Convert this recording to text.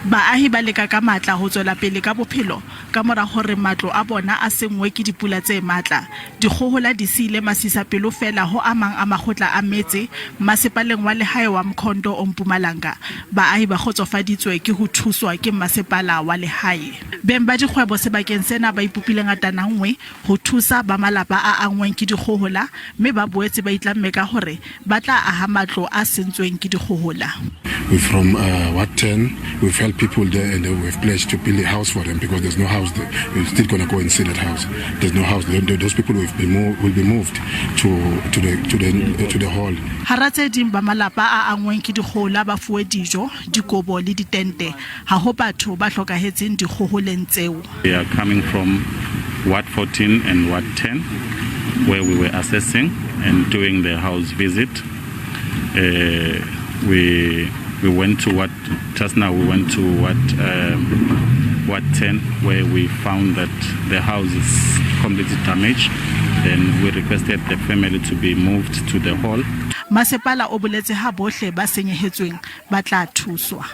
Baahi ba leka ka matla ho tswela pele ka bophelo ka mora hore matlo a bona a senngwe ke dipula tse matla. Dikgohola di siile masisapelo feela ho a mang a makgotla a metse masepaleng wa lehae wa Mkhonto o Mpumalanga. Baahi ba kgotsofaditswe ke ho thuswa ke mmasepala wa lehae. Beng ba dikgwebo sebakeng sena ba ipopile ngatananngwe ho thusa ba malapa a anngweng ke dikgohola mme ba boetse ba itlamme ka hore ba tla aha matlo a sentsweng ke dikgohola. We're from Ward 10. We've helped people there and we've pledged to build a house for them because there's no house there. We're still going to go and see that house. There's no house. Those people will be moved to the hall. Hara tse ding ba malapa a anngweng ke dikgohola ba fuwe dijo, dikobo le ditente. Ha ho batho ba hlokahetseng dikgoholeng tseo. We are coming from Ward 14 and Ward 10, where we were assessing and doing the house visit. We went to what just now we went to Ward 10, where we found that the house is completely damaged. Then we requested the family to be moved to the hall. Masepala o boletse ha bohle ba senyehetsweng ba tla thuswa.